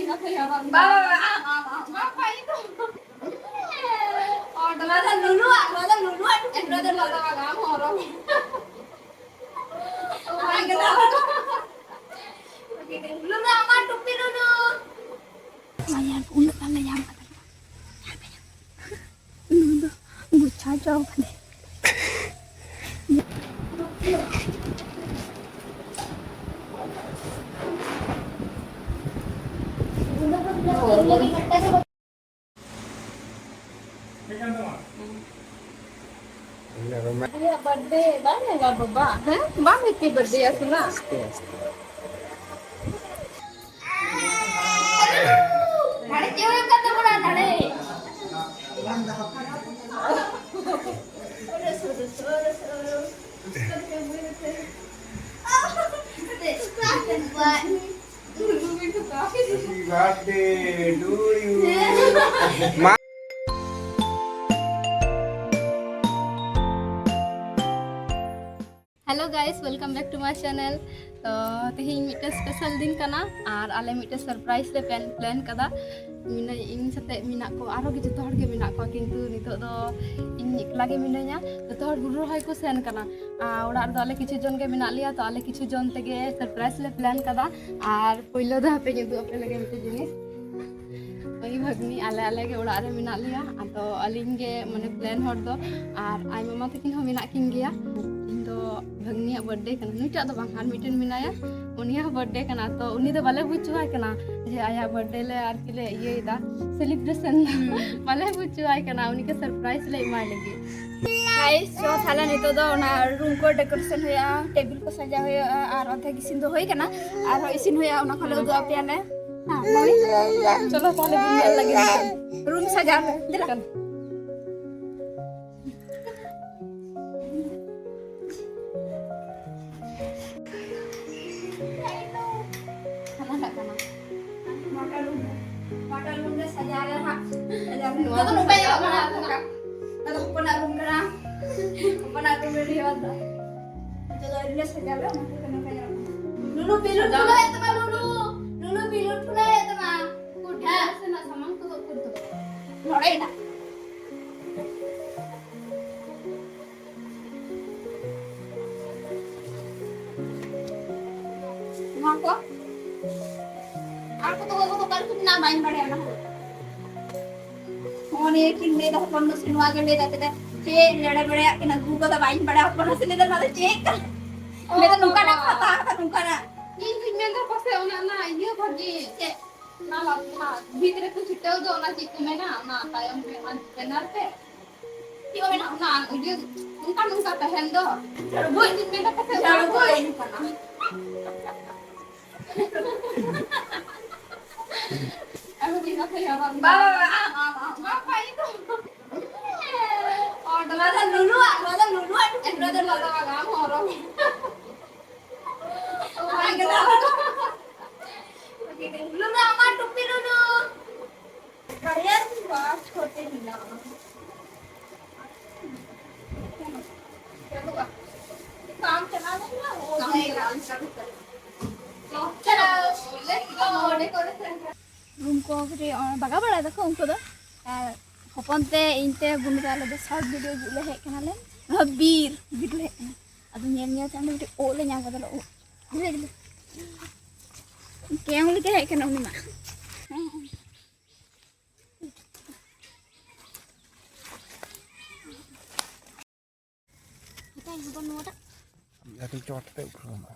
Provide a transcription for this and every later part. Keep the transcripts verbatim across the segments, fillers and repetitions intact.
ᱵᱟᱵᱟ, ᱵᱟᱵᱟ, ᱟᱢ, ᱟᱢ, ᱟᱢ, ᱟᱢ, ᱟᱢ, ᱟᱢ, ᱟᱢ, ᱟᱢ᱾ ᱚ, ᱱᱚᱣᱟ ᱫᱚ ᱞᱩᱞᱩᱣᱟᱜ, ᱱᱚᱣᱟ ᱫᱚ ᱞᱩᱞᱩᱣᱟᱜ ᱴᱩᱯᱤ, ᱱᱚᱣᱟ ᱫᱚ ᱞᱚᱞᱚᱣᱟᱜ, ᱟᱢ ᱦᱚᱨᱚᱜ ᱢᱮ᱾ ᱞᱩᱞᱩ, ᱟᱢᱟᱜ ᱴᱩᱯᱤ, ᱞᱩᱞᱩ᱾ ᱢᱟᱭᱟ, ᱩᱱᱟᱹᱜ ᱜᱟᱱ ᱞᱮ ᱧᱟᱢ ᱠᱟᱫᱟ᱾ ᱱᱩᱭ ᱫᱚ ᱜᱩᱪᱷᱟ ᱪᱚ ᱠᱟᱱᱟᱭ᱾ ᱩᱱᱤᱭᱟᱜ ᱵᱟᱨᱛᱷᱰᱮ ᱵᱟᱝ ᱦᱩᱭᱩᱜᱼᱟ ᱵᱟᱵᱟ, ᱦᱮᱸ? ᱵᱟᱝ ᱦᱮᱯᱤ ᱵᱟᱨᱛᱷᱰᱮ ᱟᱥᱩᱞᱟ᱾ ᱱᱟᱲᱮ ᱪᱮᱫ ᱦᱩᱭᱩᱜ ᱠᱟᱱ ᱛᱟᱵᱚᱱᱟ, ᱱᱟᱲᱮ? Happy birthday to you. Hello guys, welcome back to my channel. ᱛᱚ ᱛᱮᱦᱮᱧ ᱢᱤᱫᱴᱮᱱ ᱥᱯᱮᱥᱟᱞ ᱫᱤᱱ ᱠᱟᱱᱟ ᱟᱨ ᱟᱞᱮ ᱢᱤᱫᱴᱮᱱ ᱥᱟᱨᱯᱨᱟᱭᱤᱡᱽ ᱞᱮ ᱯᱞᱟᱱ ᱯᱞᱟᱱ ᱠᱟᱫᱟ᱾ ᱢᱮᱱᱟᱹᱧ ᱤᱧ ᱥᱟᱛᱮᱜ ᱢᱮᱱᱟᱜ ᱠᱚᱣᱟ, ᱟᱨᱦᱚᱸ ᱜᱮ ᱡᱚᱛᱚ ᱦᱚᱲ ᱜᱮ ᱢᱮᱱᱟᱜ ᱠᱚᱣᱟ, ᱠᱤᱱᱛᱩ ᱱᱤᱛᱚᱜ ᱫᱚ ᱤᱧ ᱮᱠᱞᱟ ᱜᱮ ᱢᱤᱱᱟᱹᱧᱟ᱾ ᱡᱚᱛᱚ ᱦᱚᱲ ᱦᱩᱲᱩ ᱨᱚᱦᱚᱭ ᱠᱚ ᱥᱮᱱ ᱠᱟᱱᱟ᱾ ᱟᱨ ᱚᱲᱟᱜ ᱨᱮᱫᱚ ᱟᱞᱮ ᱠᱤᱪᱷᱩ ᱡᱚᱱ ᱜᱮ ᱢᱮᱱᱟᱜ ᱞᱮᱭᱟ, ᱛᱚ ᱟᱞᱮ ᱠᱤᱪᱷᱩ ᱡᱚᱱ ᱛᱮᱜᱮ ᱥᱟᱨᱯᱨᱟᱭᱤᱡᱽ ᱞᱮ ᱯᱞᱟᱱ ᱠᱟᱫᱟ᱾ ᱟᱨ ᱯᱳᱭᱞᱳ ᱫᱚ ᱦᱟᱯᱮᱧ ᱩᱫᱩᱜ ᱟᱯᱮ ᱞᱮᱜᱮ ᱢᱤᱫᱴᱮᱡ ᱡᱤᱱᱤᱥ᱾ ᱳᱭ ᱵᱷᱟᱹᱜᱽᱱᱤ ᱟᱞᱮ ᱟᱞᱮ ᱜᱮ ᱚᱲᱟᱜ ᱨᱮ ᱢᱮᱱᱟᱜ ᱞᱮᱭᱟ, ᱟᱫᱚ ᱟᱹᱞᱤᱧ ᱜᱮ ᱢᱟᱱᱮ ᱯᱞᱮᱱ ᱦᱚᱲ ᱫᱚ, ᱟᱨ ᱟᱡ ᱢᱟᱢᱟ ᱛᱟᱹᱠᱤᱱ ᱦᱚᱸ ᱢᱮᱱᱟᱜ ᱠᱤᱱ ᱜᱮᱭᱟ᱾ ᱤᱧ ᱫᱚ ᱵᱷᱟᱹᱜᱽᱱᱤᱭᱟᱜ ᱵᱟᱨᱛᱷᱰᱮ ᱠᱟᱱᱟ, ᱱᱩᱭᱴᱟᱜ ᱫᱚ ᱵᱟᱝ, ᱟᱨ ᱢᱤᱫᱴᱮᱱ ᱢᱮᱱᱟᱭᱟ, ᱩᱱᱤᱭᱟᱜ ᱦᱚᱸ ᱵᱟᱨᱛᱷᱰᱮ ᱠᱟᱱᱟ᱾ ᱛᱚ ᱩᱱᱤ ᱫᱚ ᱵᱟᱞᱮ ᱵᱩᱡᱽ ᱦᱚᱪᱚᱣᱟᱭ ᱠᱟᱱᱟ ᱡᱮ ᱟᱭᱟᱜ ᱵᱟᱨᱛᱷᱰᱮ ᱞᱮ ᱟᱨᱠᱤ ᱞᱮ ᱤᱭᱟᱹᱭᱮᱫᱟ, ᱥᱮᱞᱤᱵᱨᱮᱥᱚᱱ᱾ ᱵᱟᱞᱮ ᱵᱩᱡᱽ ᱦᱚᱪᱚᱣᱟᱭ ᱠᱟᱱᱟ, ᱩᱱᱤᱜᱮ ᱥᱟᱨᱯᱨᱟᱭᱤᱡᱽ ᱞᱮ ᱮᱢᱟᱭ ᱞᱟᱹᱜᱤᱫ᱾ ᱜᱟᱭᱥ, ᱪᱚ ᱛᱟᱦᱞᱮ ᱱᱤᱛᱚᱜ ᱫᱚ ᱚᱱᱟ ᱨᱩᱢ ᱠᱚ ᱰᱮᱠᱳᱨᱮᱥᱚᱱ ᱦᱩᱭᱩᱜᱼᱟ, ᱴᱮᱵᱤᱞ ᱠᱚ ᱥᱟᱡᱟᱣ ᱦᱩᱭᱩᱜᱼᱟ, ᱟᱨ ᱚᱨᱫᱷᱮᱠ ᱤᱥᱤᱱ ᱫᱚ ᱦᱩᱭ ᱠᱟᱱᱟ, ᱟᱨᱦᱚᱸ ᱤᱥᱤᱱ ᱦᱩᱭᱩᱜᱼᱟ, ᱚᱱᱟ ᱠᱚᱞᱮ ᱩᱫᱩᱜ ᱟᱯᱮᱭᱟᱞᱮ᱾ ᱦᱮᱸ, ᱢᱟᱢᱤ? ᱪᱚᱞᱚ ᱛᱟᱦᱞᱮ ᱵᱚᱱ ᱧᱮᱞ ᱞᱟᱹᱜᱤᱫ ᱨᱩᱢ ᱥᱟᱡᱟᱣ ᱯᱮ, ᱫᱮᱞᱟ᱾ ᱦᱟᱱᱟᱴᱟᱜ ᱠᱟᱱᱟ᱾ ᱢᱟᱰᱚᱞ ᱨᱩᱢ ᱨᱮ, ᱢᱟᱰᱚᱞ ᱨᱩᱢ ᱨᱮ ᱥᱟᱡᱟᱣ ᱨᱮ ᱦᱟᱸᱜ, ᱥᱟᱡᱟᱣ ᱨᱮ᱾ ᱱᱚᱣᱟ ᱱᱤᱛᱚᱜ ᱫᱚ ᱫᱚ ᱱᱚᱝᱠᱟ ᱧᱮᱞᱚᱜ ᱥᱟᱡᱟᱣ ᱠᱟᱱᱟ, ᱨᱮ ᱱᱚᱝᱠᱟ᱾ ᱱᱚᱣᱟ ᱫᱚ ᱦᱚᱯᱚᱱᱟᱜ ᱨᱩᱢ ᱠᱟᱱᱟ᱾ ᱦᱚᱯᱚᱱᱟᱜ ᱨᱩᱢ ᱨᱮ ᱰᱷᱮᱣᱟᱜ ᱫᱚ᱾ ᱱᱤᱛᱚᱜ ᱫᱚ ᱟᱹᱰᱤ ᱞᱮ ᱥᱟᱡᱟᱣ ᱨᱮ, ᱚᱱᱟ ᱠᱷᱟᱹᱛᱤᱨ ᱛᱮ ᱱᱚᱝᱠᱟ ᱧᱮᱞᱚᱜ ᱠᱟᱱᱟ᱾ ᱞᱩᱞᱩ ᱵᱮᱞᱩᱱ ᱥᱟᱡᱟᱣ ᱯᱷᱩᱞᱟᱹᱣ ᱦᱩᱭᱩᱜ ᱛᱟᱢᱟ, ᱞᱩᱞᱩ᱾ ᱞᱩᱞᱩ ᱵᱮᱞᱩᱱ ᱯᱷᱩᱞᱟᱹᱣ ᱦᱩᱭᱩᱜ ᱛᱟᱢᱟ᱾ ᱱᱚᱣᱟ ᱠᱚ, ᱟᱨ ᱠᱚᱫᱚ ᱜᱚᱜᱚ ᱫᱚ ᱚᱠᱟ ᱨᱮᱠᱚ ᱢᱮᱱᱟᱜᱼᱟ, ᱵᱟᱹᱧ ᱵᱟᱲᱟᱭᱟ ᱚᱱᱟ ᱦᱚᱸ᱾ ᱦᱚᱸ, ᱱᱤᱭᱟᱹ ᱠᱤᱱ ᱞᱟᱹᱭ ᱫᱟ, ᱦᱚᱯᱚᱱ ᱫᱚ ᱥᱮ ᱱᱚᱣᱟ ᱜᱮ ᱞᱟᱹᱭ ᱫᱟ, ᱪᱮᱫ ᱞᱮᱲᱮ ᱵᱮᱲᱮᱭᱟᱜ ᱠᱤᱱᱟ, ᱜᱩ ᱠᱚᱫᱚ ᱵᱟᱹᱧ ᱵᱟᱲᱟᱭᱟ, ᱦᱚᱯᱚᱱ ᱫᱚ ᱥᱮ ᱞᱟᱹᱭ ᱫᱟ, ᱱᱚᱣᱟ ᱫᱚ ᱪᱮᱫ ᱠᱟᱱᱟ? ᱚ, ᱞᱟᱹᱭ ᱫᱟ, ᱱᱚᱝᱠᱟᱱᱟᱜ ᱵᱟᱵᱟ᱾ ᱠᱷᱟᱛᱟ ᱠᱟᱫᱟ, ᱱᱚᱝᱠᱟᱱᱟᱜ᱾ ᱤᱧ ᱫᱩᱧ ᱢᱮᱱᱫᱟ, ᱯᱟᱥᱮ ᱚᱱᱟ, ᱚᱱᱟ ᱤᱭᱟᱹ ᱵᱷᱟᱜᱤ, ᱪᱮᱫ? ᱚᱱᱟ ᱵᱷᱤᱛ ᱨᱮᱠᱚ ᱪᱷᱤᱴᱟᱹᱣ ᱫᱚ, ᱚᱱᱟ ᱪᱮᱫ ᱠᱚ ᱢᱮᱱᱟ, ᱚᱱᱟ ᱛᱟᱭᱚᱢ ᱨᱮ, ᱚᱱᱟ ᱵᱮᱱᱟᱨ ᱛᱮ? ᱪᱮᱫ ᱠᱚ ᱢᱮᱱᱟ, ᱚᱱᱟ ᱤᱭᱟᱹ, ᱱᱚᱝᱠᱟ, ᱱᱚᱝᱠᱟ ᱛᱟᱦᱮᱱ ᱫᱚ᱾ ᱡᱟᱹᱲᱩ ᱵᱳᱭ᱾ ᱤᱧ ᱢᱮᱱᱫᱟ, ᱯᱟᱥᱮ ᱚᱱᱟ ᱡᱟᱹᱲᱩ ᱵᱳᱭ᱾ ᱠᱟᱱᱟ᱾ ᱵᱟᱵᱟ, ᱵᱟᱵᱟ, ᱟᱢ, ᱟᱢ, ᱟᱢ, ᱟᱢ, ᱟᱢ, ᱟᱢ᱾ ᱱᱚᱣᱟ ᱫᱚ ᱞᱩᱞᱩᱣᱟᱜ, ᱱᱚᱣᱟ ᱫᱚ ᱞᱩᱞᱩᱣᱟᱜ ᱴᱩᱠᱩᱡ, ᱱᱚᱣᱟ ᱫᱚ ᱞᱩᱞᱩᱣᱟᱜ ᱴᱩᱠᱩᱡ᱾ ᱞᱩᱞᱩ, ᱟᱢᱟᱜ ᱴᱩᱯᱤ, ᱞᱩᱞᱩ᱾ ᱵᱟᱨᱭᱟ ᱜᱮ ᱵᱟᱥ ᱠᱚᱛᱮ ᱢᱮᱱᱟᱜᱼᱟ᱾ ᱠᱟᱢ ᱪᱟᱞᱟᱣ ᱞᱮᱱᱟ, ᱳ ᱠᱟᱢ ᱡᱟᱭᱜᱟ᱾ ᱪᱟᱞᱟᱣ ᱞᱮᱱᱟ᱾ ᱪᱟᱞᱟᱣ᱾ ᱞᱮᱴ ᱠᱚ ᱱᱚᱰᱮ ᱠᱚᱨᱮ ᱥᱮᱱ᱾ ᱨᱩᱢ ᱠᱚ ᱠᱟᱹᱴᱤᱡ, ᱚ, ᱵᱟᱜᱟᱣ ᱵᱟᱲᱟᱭ ᱫᱟᱠᱚ ᱩᱱᱠᱩ ᱫᱚ᱾ ᱟᱨ ᱦᱚᱯᱚᱱ ᱛᱮ, ᱤᱧ ᱛᱮ, ᱵᱩᱱᱩ ᱛᱮ, ᱟᱞᱮ ᱫᱚ ᱥᱟᱣᱩᱛᱷ ᱵᱷᱤᱰᱤᱭᱳ ᱡᱩᱛ ᱞᱮ ᱦᱮᱡ ᱠᱟᱱᱟᱞᱮ᱾ ᱱᱚᱣᱟ ᱵᱤᱨ, ᱵᱤᱨ ᱞᱮ ᱦᱮᱡ ᱠᱟᱱᱟ᱾ ᱟᱫᱚ ᱧᱮᱞ ᱧᱮᱞ ᱛᱮ ᱚᱸᱰᱮ ᱢᱤᱫᱴᱤᱡ ᱳᱫ ᱞᱮ ᱧᱟᱢ ᱠᱟᱫᱟ, ᱳᱫ᱾ ᱫᱮᱞᱮ, ᱫᱮᱞᱮ᱾ ᱠᱮᱣᱚᱱ ᱞᱮᱠᱟ ᱦᱮᱡ ᱠᱟᱱᱟ ᱩᱱᱤ ᱢᱟ᱾ ᱢᱮᱛᱟᱭ ᱦᱚᱯᱚᱱ ᱱᱚᱣᱟᱴᱟᱜ᱾ ᱟᱹᱰᱤ ᱪᱚᱴ ᱛᱮ ᱩᱯᱨᱩᱢᱚᱜᱼᱟ᱾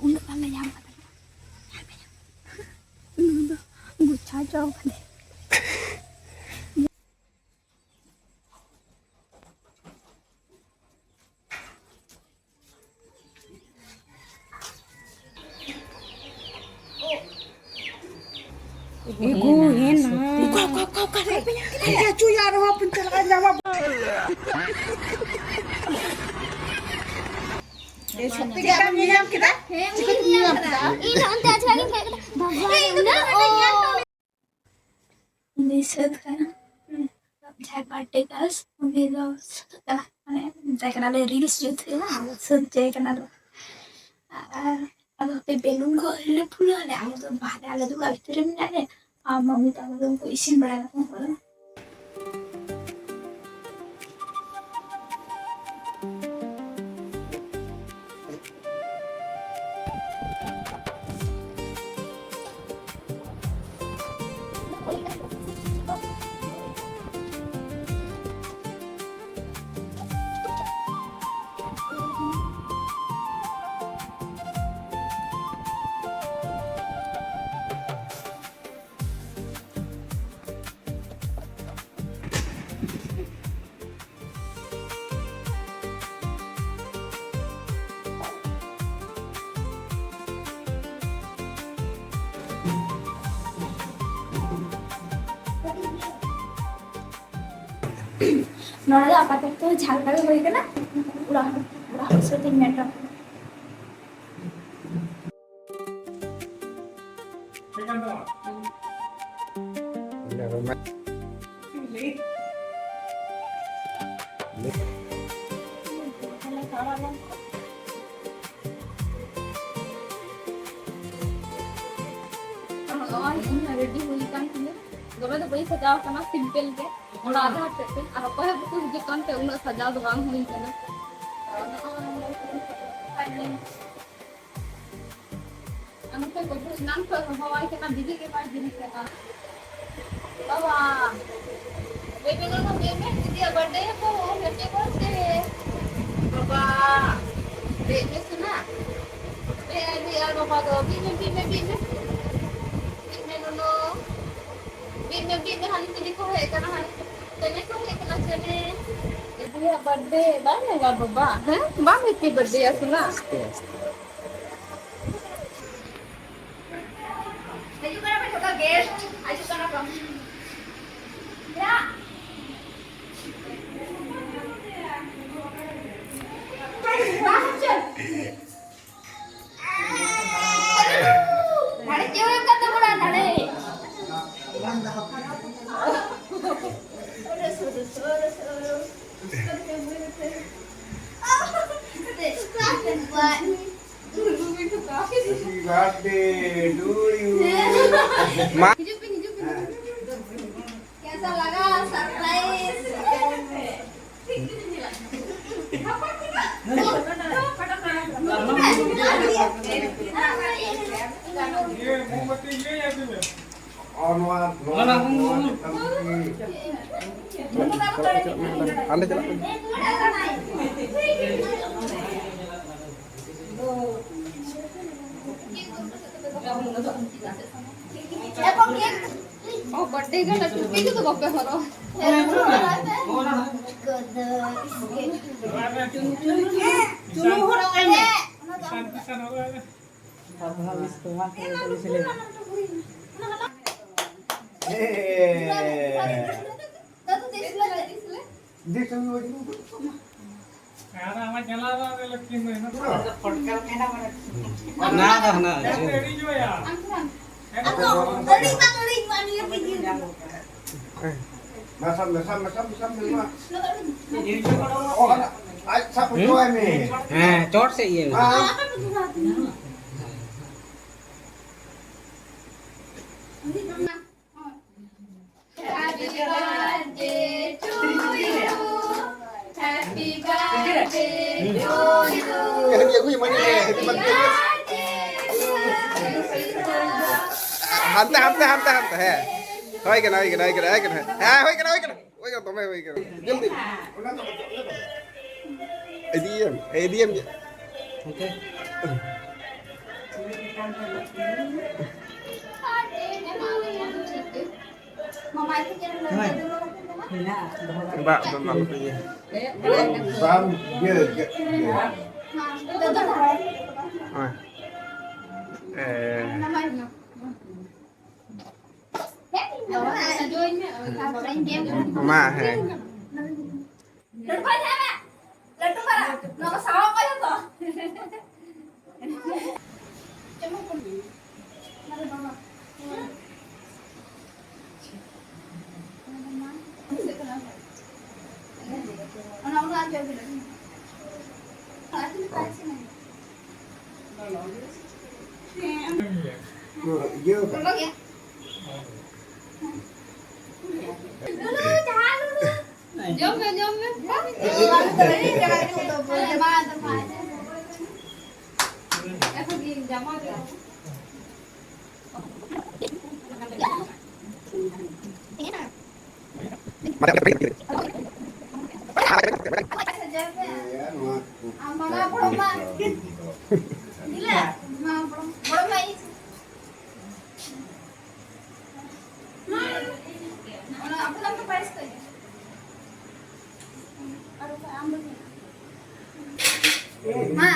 ᱩᱱᱟᱹᱜ ᱜᱟᱱ ᱞᱮ ᱧᱟᱢ ᱠᱟᱫᱟ᱾ ᱱᱩᱭ ᱫᱚ ᱜᱩᱪᱷᱟ ᱪᱚ ᱠᱟᱫᱮ᱾ ᱮᱜᱳ ᱦᱮᱱᱟ᱾ ᱚᱠᱟ, ᱚᱠᱟ, ᱚᱠᱟ, ᱚᱠᱟ ᱨᱮ? ᱮᱭᱟ, ᱪᱩᱭᱟ ᱨᱮᱦᱚᱸ ᱯᱤᱱ ᱪᱟᱞᱟᱜᱼᱟ, ᱧᱟᱢᱟ᱾ ᱤᱧ ᱫᱚ ᱚᱱᱛᱮ ᱟᱪᱠᱟ ᱜᱤᱧ ᱠᱚᱭᱚᱜ ᱠᱮᱫᱟ, ᱵᱟᱵᱟ ᱨᱮ, ᱩᱱᱟᱹᱜ ᱚ᱾ ᱩᱱᱤ ᱥᱟᱹᱛ ᱠᱟᱱᱟ᱾ ᱡᱟᱦᱟᱸᱭ birthday girls, ᱩᱱᱤ ᱫᱚ ᱥᱟᱹᱛ ᱠᱟᱱᱟ᱾ ᱢᱟᱱᱮ, ᱢᱮᱛᱟᱭ ᱠᱟᱱᱟᱞᱮ reels ᱡᱩᱛ ᱦᱩᱭᱩᱜᱼᱟ, ᱟᱫᱚ ᱥᱟᱹᱛ ᱪᱟᱭ ᱠᱟᱱᱟ ᱞᱮ᱾ ᱟᱨ ᱟᱫᱚ ᱦᱟᱯᱮ balloon ᱠᱚ ᱟᱹᱣᱨᱤ ᱞᱮ ᱯᱷᱩᱞᱟᱹᱣᱟ ᱞᱮ, ᱟᱞᱮ ᱫᱚ ᱵᱟᱦᱨᱮ, ᱟᱞᱮ ᱫᱚ ᱚᱲᱟᱜ ᱵᱷᱤᱛᱤᱨ ᱨᱮ ᱢᱮᱱᱟᱜ ᱞᱮᱭᱟ᱾ ᱟᱨ ᱢᱟᱢᱤ ᱛᱟᱠᱚ ᱫᱚ ᱩᱱᱠᱩ ᱤᱥᱤᱱ ᱵᱟᱲᱟᱭ ᱫᱟᱠᱚ ᱩᱱᱠᱩ ᱫᱚ᱾ ᱱᱚᱰᱮ ᱫᱚ ᱟᱯᱟᱛᱚᱛᱚ ᱡᱷᱟᱞ ᱠᱟᱜᱮ ᱦᱩᱭ ᱠᱟᱱᱟ᱾ ᱚᱲᱟᱜ ᱦᱚᱲ, ᱚᱲᱟᱜ ᱦᱚᱲ ᱥᱟᱶᱛᱮᱧ ᱢᱮᱱ ᱦᱚᱴᱚ ᱠᱟᱜᱼᱟ᱾ ᱱᱚᱜᱼᱚᱭ ᱤᱧ ᱦᱚᱸ ready ᱦᱩᱭ ᱟᱠᱟᱱ ᱛᱤᱧᱟᱹ᱾ ᱫᱚᱢᱮ ᱫᱚ ᱵᱟᱹᱧ ᱥᱟᱡᱟᱣ ᱠᱟᱱᱟ, simple ᱜᱮ᱾ ᱚᱲᱟᱜ ᱨᱮ ᱦᱚᱛᱮᱡ ᱛᱮ᱾ ᱟᱨ ᱚᱠᱚᱭ ᱦᱚᱸ ᱵᱟᱠᱚ ᱦᱤᱡᱩᱜ ᱠᱟᱱ ᱛᱮ ᱩᱱᱟᱹᱜ ᱥᱟᱡᱟᱣ ᱫᱚ ᱵᱟᱝ ᱦᱩᱭ ᱠᱟᱱᱟ᱾ ᱟᱨ ᱱᱚᱜᱼᱚᱭ ᱟᱨ ᱱᱚᱛᱮ ᱵᱟᱹᱵᱩ ᱮᱱᱟᱝ ᱠᱷᱚᱱ ᱦᱚᱦᱚᱣᱟᱭ ᱠᱟᱱᱟ, ᱵᱤᱞᱤ ᱜᱮ ᱵᱟᱭ ᱵᱤᱞᱤ ᱠᱟᱱᱟ᱾ ᱵᱟᱵᱟ, ᱵᱮᱵᱤ ᱱᱩᱱᱩ, ᱵᱮᱵᱤ, ᱫᱤᱫᱤᱭᱟᱜ birthday ᱠᱚ, happy birthday᱾ ᱵᱟᱵᱟ, ᱵᱮᱵᱤ ᱥᱳᱱᱟ, ᱵᱮᱵᱤ ᱟᱨ ᱵᱟᱵᱟ ᱫᱚ, ᱵᱤᱫ ᱢᱮ, ᱵᱤᱫ ᱢᱮ, ᱵᱤᱫ ᱢᱮ᱾ ᱵᱤᱫ ᱢᱮ ᱱᱩᱱᱩ, ᱵᱤᱫ ᱢᱮ, ᱵᱤᱫ ᱢᱮ, ᱦᱟᱱᱮ ᱪᱤᱞᱤ ᱠᱚ ᱦᱮᱡ ᱟᱠᱟᱱᱟ, ᱦᱟᱱᱮ ᱪᱮᱬᱮ ᱠᱚ ᱦᱮᱡ ᱟᱠᱟᱱᱟ, ᱪᱮᱬᱮ᱾ ᱫᱤᱫᱤᱭᱟᱜ birthday ᱵᱟᱭ ᱧᱮᱞᱟ ᱵᱟᱵᱟ, ᱦᱮᱸ? ᱵᱟᱢ happy birthday ᱭᱟ ᱥᱳᱱᱟ? ᱦᱤᱡᱩᱜ ᱠᱟᱱᱟ ᱠᱚ ᱡᱷᱚᱛᱚ guest, ᱦᱤᱡᱩᱜ ᱠᱟᱱᱟ ᱠᱚ᱾ ᱭᱟ᱾ ᱵᱟᱝ ᱦᱚᱪᱚ᱾ Happy birthday to you. ᱢᱟ᱾ ᱦᱤᱡᱩᱜ ᱯᱮ, ᱦᱤᱡᱩᱜ ᱯᱮ᱾ कैसा लगा सरप्राइज? ये मोमबत्ती ये या फिर? और नवा, नवा, नवा, नवा। ᱦᱟᱸᱰᱮ ᱪᱟᱞᱟᱜ ᱢᱮ᱾ ᱚ, ᱵᱟᱨᱛᱷᱰᱮ ᱠᱟᱱᱟ, ᱴᱩᱯᱤ ᱠᱚᱫᱚ ᱵᱟᱯᱮ ᱦᱚᱨᱚᱜ᱾ ᱪᱩᱱᱩ, ᱪᱩᱱᱩ, ᱪᱩᱱᱩ ᱦᱚᱨᱚᱜ ᱟᱭ ᱢᱮ᱾ ᱤᱥᱟᱱ, ᱤᱥᱟᱱ ᱦᱚᱨᱚᱜ ᱟᱭ ᱢᱮ᱾ ᱦᱮᱸ᱾ ᱫᱤᱥ ᱦᱩᱭᱩᱜ ᱟᱹᱰᱤ ᱩᱛᱟᱹᱨ᱾ ᱟᱨ ᱟᱢᱟᱜ ᱪᱟᱞᱟᱣ ᱫᱚ ᱟᱞᱮ ᱞᱮ ᱛᱤᱸᱜᱩᱭᱮᱱᱟ᱾ ᱦᱟᱱᱟ ᱫᱚ ᱦᱟᱱᱟ᱾ ᱮᱱᱛᱮ ᱟᱹᱰᱤ ᱡᱳᱨ ᱭᱟ᱾ ᱟᱫᱚ ᱟᱹᱰᱤ ᱵᱟᱝ ᱟᱹᱰᱤ ᱢᱟ ᱱᱤᱭᱟᱹ ᱛᱮᱜᱮ᱾ ᱢᱮᱥᱟᱢ, ᱢᱮᱥᱟᱢ, ᱢᱮᱥᱟᱢ, ᱢᱮᱥᱟᱢ, ᱢᱮᱥᱟᱢ᱾ ᱚ, ᱦᱟᱱᱟ, ᱟᱡ ᱥᱟᱵ ᱦᱚᱪᱚᱣᱟᱭ ᱢᱮ᱾ ᱦᱮᱸ, ᱪᱚᱴ ᱥᱮᱫ ᱤᱭᱟᱹ ᱢᱮ᱾ ᱦᱮᱸ᱾ Happy birthday to you. Happy birthday to you. ᱦᱮᱸ, ᱟᱹᱜᱩᱭ ᱢᱮ, ᱟᱹᱜᱩᱭ ᱢᱮ, ᱦᱮᱯᱤ ᱵᱟᱨᱛᱷᱰᱮ᱾ ᱦᱟᱱᱛᱮ, ᱦᱟᱱᱛᱮ, ᱦᱟᱱᱛᱮ, ᱦᱟᱱᱛᱮ, ᱦᱮᱸ᱾ ᱦᱩᱭ ᱠᱟᱱᱟ, ᱦᱩᱭ ᱠᱟᱱᱟ, ᱦᱩᱭ ᱠᱟᱱᱟ, ᱦᱩᱭ ᱠᱟᱱᱟ᱾ ᱦᱮᱸ, ᱦᱩᱭ ᱠᱟᱱᱟ, ᱦᱩᱭ ᱠᱟᱱᱟ᱾ ᱦᱩᱭ ᱠᱟᱱᱟ, ᱫᱚᱢᱮ ᱦᱩᱭ ᱠᱟᱱᱟ᱾ ᱡᱚᱞᱫᱤ᱾ ᱤᱫᱤᱭᱮᱢ, ᱤᱫᱤᱭᱮᱢ᱾ ᱦᱟᱱᱛᱮ᱾ ᱫᱟᱜ ᱫᱚ ᱟᱞᱚᱯᱮ ᱤᱭᱟᱹ᱾ ᱵᱟᱢ ᱤᱭᱟᱹ, ᱤᱭᱟᱹ, ᱤᱭᱟᱹ᱾ ᱦᱳᱭ᱾ ᱮ᱾ ᱢᱟ, ᱦᱮᱸ᱾ ᱤᱭᱟᱹ ᱠᱟᱱᱟ᱾ ᱞᱚᱞᱚ ᱜᱮᱭᱟ᱾ ᱞᱚᱞᱚ, ᱡᱟᱦᱟᱸ ᱞᱚᱞᱚ᱾ ᱡᱚᱢ ᱢᱮ, ᱡᱚᱢ ᱢᱮ᱾ ᱢᱟ, ᱢᱟ, ᱢᱟ᱾ ᱮᱠᱷᱚᱱ ᱤᱧ ᱡᱟᱢᱟ ᱫᱚ᱾ ᱟᱢ ᱢᱟᱢᱟ ᱵᱚᱲᱚ ᱢᱟ᱾ ᱫᱤᱞᱟ, ᱢᱟᱢᱟ ᱵᱚᱲᱚ, ᱵᱚᱲᱚ ᱢᱟ ᱤᱧ᱾ ᱚᱱᱟ ᱟᱯᱮ ᱫᱚ ᱯᱟᱭᱮᱥ ᱠᱚ ᱤᱫᱤ᱾ ᱟᱨ ᱵᱟᱠᱷᱟᱡ ᱟᱢ ᱫᱚ ᱪᱮᱫ? ᱢᱟ,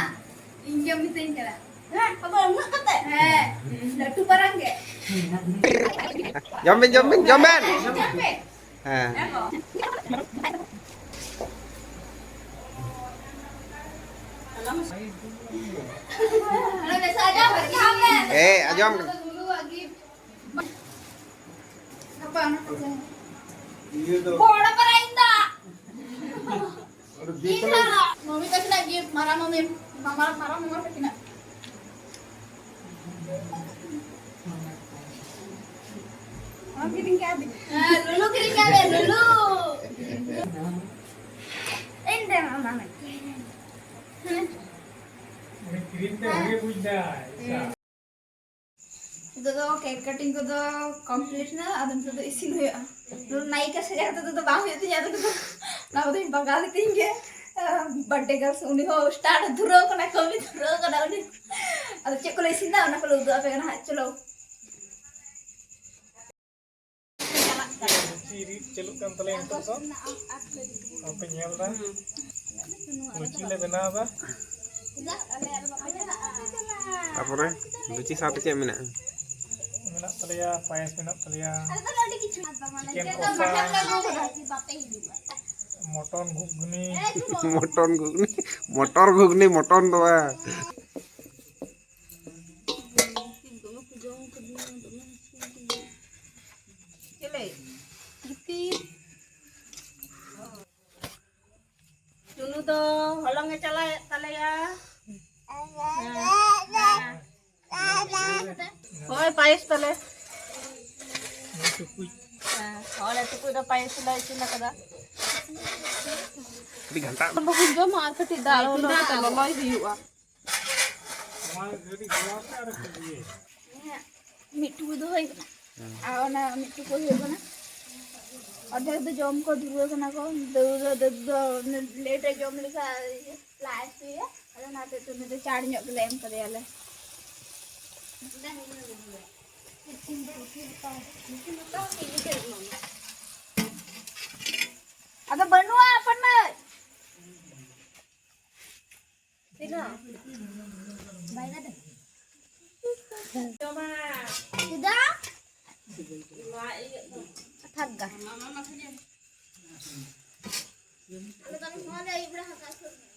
ᱤᱧ ᱜᱮᱢ ᱢᱤᱛᱟᱹᱧ ᱠᱟᱱᱟ᱾ ᱦᱮᱸ, ᱟᱫᱚ ᱩᱱᱟᱹᱜ ᱠᱟᱛᱮ? ᱦᱮᱸ, ᱞᱟᱹᱴᱩ ᱯᱟᱨᱟᱝ ᱜᱮ᱾ ᱡᱚᱢ ᱵᱮᱱ, ᱡᱚᱢ ᱵᱮᱱ, ᱡᱚᱢ ᱵᱮᱱ᱾ ᱡᱚᱢ ᱯᱮ᱾ ᱦᱮᱸ᱾ ᱦᱮᱸ ᱜᱚ᱾ ᱦᱮᱞᱳ, ᱢᱮᱥᱟ ᱟᱸᱡᱚᱢ ᱢᱮ, ᱡᱟᱦᱟᱸ ᱢᱮ᱾ ᱮ, ᱟᱸᱡᱚᱢ᱾ ᱤᱭᱟᱹ ᱫᱚ ᱵᱚᱲ ᱯᱟᱨᱟ ᱤᱧ ᱫᱚ᱾ ᱟᱨ ᱫᱤ ᱤᱧ ᱫᱚ᱾ ᱢᱚᱢᱤ ᱛᱟᱹᱠᱤᱱᱟᱜ ᱜᱤᱯᱷᱴ, ᱢᱟᱨᱟᱝ ᱢᱚᱢᱤ, ᱢᱟᱢᱟ, ᱢᱟᱨᱟᱝ ᱢᱟᱢᱟ ᱛᱟᱹᱠᱤᱱᱟᱜ᱾ ᱦᱮᱸ, ᱞᱩᱞᱩ ᱠᱤᱨᱤᱧ ᱠᱟᱜ ᱢᱮ, ᱞᱩᱞᱩ᱾ ᱤᱧ ᱫᱚ ᱢᱟᱢᱟ ᱢᱤᱫᱴᱮᱱ᱾ ᱩᱱᱤ ᱠᱤᱨᱤᱧ ᱛᱮ ᱵᱷᱟᱜᱮ ᱵᱩᱡᱽ ᱫᱟᱭ᱾ ᱱᱤᱛᱚᱜ ᱫᱚ ᱠᱮᱠ ᱠᱟᱴᱤᱝ ᱠᱚᱫᱚ ᱠᱚᱢᱯᱞᱤᱴ ᱱᱟ, ᱟᱫᱚ ᱱᱤᱛᱚᱜ ᱫᱚ ᱤᱥᱤᱱ ᱦᱩᱭᱩᱜᱼᱟ᱾ ᱱᱚᱣᱟ ᱱᱟᱭᱤᱠᱟ ᱥᱮᱡᱟ ᱠᱟᱛᱮ ᱫᱚ ᱵᱟᱝ ᱦᱩᱭᱩᱜ ᱛᱤᱧᱟ, ᱟᱫᱚ ᱱᱤᱛᱚᱜ ᱫᱚ ᱱᱚᱣᱟ ᱠᱚᱫᱚᱧ ᱵᱟᱜᱟᱣ ᱞᱮᱛᱤᱧ ᱜᱮ᱾ ᱵᱟᱨᱛᱷᱰᱮ ᱜᱟᱨᱞᱥ ᱩᱱᱤ ᱦᱚᱸ ᱥᱴᱟᱨᱴ ᱫᱷᱩᱨᱟᱹᱣ ᱠᱟᱱᱟ, ᱠᱟᱹᱢᱤ ᱫᱷᱩᱨᱟᱹᱣ ᱠᱟᱱᱟ ᱩᱱᱤ᱾ ᱟᱫᱚ ᱪᱮᱫ ᱠᱚᱞᱮ ᱤᱥᱤᱱ ᱫᱟ, ᱚᱱᱟ ᱠᱚᱞᱮ ᱩᱫᱩᱜ ᱟᱯᱮ ᱠᱟᱱᱟ ᱦᱟᱸᱜ, ᱪᱚᱞᱚ᱾ ᱞᱩᱪᱤ ᱨᱤᱫ ᱪᱟᱹᱞᱩᱜ ᱠᱟᱱ ᱛᱟᱞᱮᱭᱟ ᱱᱤᱛᱚᱜ ᱫᱚ᱾ ᱟᱯᱮ ᱧᱮᱞ ᱫᱟ, ᱞᱩᱪᱤ ᱞᱮ ᱵᱮᱱᱟᱣ ᱫᱟ᱾ ᱛᱟᱯᱚᱨᱮ ᱞᱩᱪᱤ ᱥᱟᱶᱛᱮ ᱪᱮᱫ ᱢᱮᱱᱟᱜᱼᱟ? ᱢᱮᱱᱟᱜ ᱛᱟᱞᱮᱭᱟ, ᱯᱟᱭᱮᱥ ᱢᱮᱱᱟᱜ ᱛᱟᱞᱮᱭᱟ, ᱪᱤᱠᱮᱱ ᱠᱚᱥᱟ, ᱢᱚᱴᱚᱱ ᱜᱷᱩᱜᱽᱱᱤ᱾ ᱢᱚᱴᱚᱱ ᱜᱷᱩᱜᱽᱱᱤ, ᱢᱚᱴᱚᱨ ᱜᱷᱩᱜᱽᱱᱤ, ᱢᱚᱴᱚᱱ ᱫᱚ ᱵᱟᱝ᱾ ᱪᱮᱞᱮ? ᱜᱤᱛᱤᱞ᱾ ᱪᱩᱱᱩ ᱫᱚ ᱦᱚᱞᱚᱝ ᱮ ᱪᱟᱞᱟᱣᱮᱫ ᱛᱟᱞᱮᱭᱟ᱾ ᱦᱮᱸ, ᱦᱮᱸ᱾ ᱦᱳᱭ, ᱯᱟᱭᱮᱥ ᱛᱟᱞᱮ᱾ ᱦᱮᱸ, ᱚᱱᱮ ᱴᱩᱠᱩᱡ ᱨᱮ ᱯᱟᱭᱮᱥ ᱞᱮ ᱤᱥᱤᱱ ᱟᱠᱟᱫᱟ᱾ ᱟᱹᱰᱤ ᱜᱷᱟᱱᱴᱟ᱾ ᱵᱟᱵᱚᱱ ᱡᱚᱢᱟ ᱟᱨ ᱠᱟᱹᱴᱤᱡ ᱫᱟᱜ ᱞᱚᱞᱚ ᱠᱟᱛᱮ ᱞᱚᱞᱚᱭ ᱦᱩᱭᱩᱜᱼᱟ᱾ ᱢᱤᱫ ᱴᱩᱠᱩᱡ ᱫᱚ ᱦᱩᱭ ᱠᱟᱱᱟ᱾ ᱟᱨ ᱚᱱᱟ ᱢᱤᱫ ᱴᱩᱠᱩᱡ ᱦᱩᱭᱩᱜ ᱠᱟᱱᱟ᱾ ᱚᱨᱫᱷᱮᱠ ᱫᱚ ᱡᱚᱢ ᱠᱚ ᱫᱷᱩᱨᱟᱹᱣ ᱠᱟᱱᱟ ᱠᱚ᱾ ᱫᱟᱹᱫᱩ ᱫᱚ, ᱫᱟᱹᱫᱩ ᱫᱚ ᱞᱮᱴ ᱮ ᱡᱚᱢ ᱞᱮᱠᱷᱟᱱ ᱞᱟᱡ ᱦᱟᱹᱥᱩᱭᱮᱭᱟ᱾ ᱟᱫᱚ ᱚᱱᱟᱛᱮ ᱛᱮᱦᱮᱧ ᱫᱚ ᱪᱟᱲ ᱧᱚᱜ ᱜᱮᱞᱮ ᱮᱢ ᱠᱟᱫᱮᱭᱟᱞᱮ᱾ ᱟᱫᱚ ᱵᱟᱹᱱᱩᱜᱼᱟ ᱟᱯᱟᱱ ᱢᱟᱹᱭ᱾ ᱛᱤᱱᱟᱹᱜ? ᱪᱮᱫᱟᱜ? ᱯᱷᱟᱜᱽᱜᱟ᱾ ᱟᱞᱮ ᱫᱚ ᱱᱚᱣᱟ ᱞᱮ ᱟᱹᱭᱩᱵ ᱵᱮᱲᱟ ᱦᱟᱛᱟᱣ ᱠᱮᱫ᱾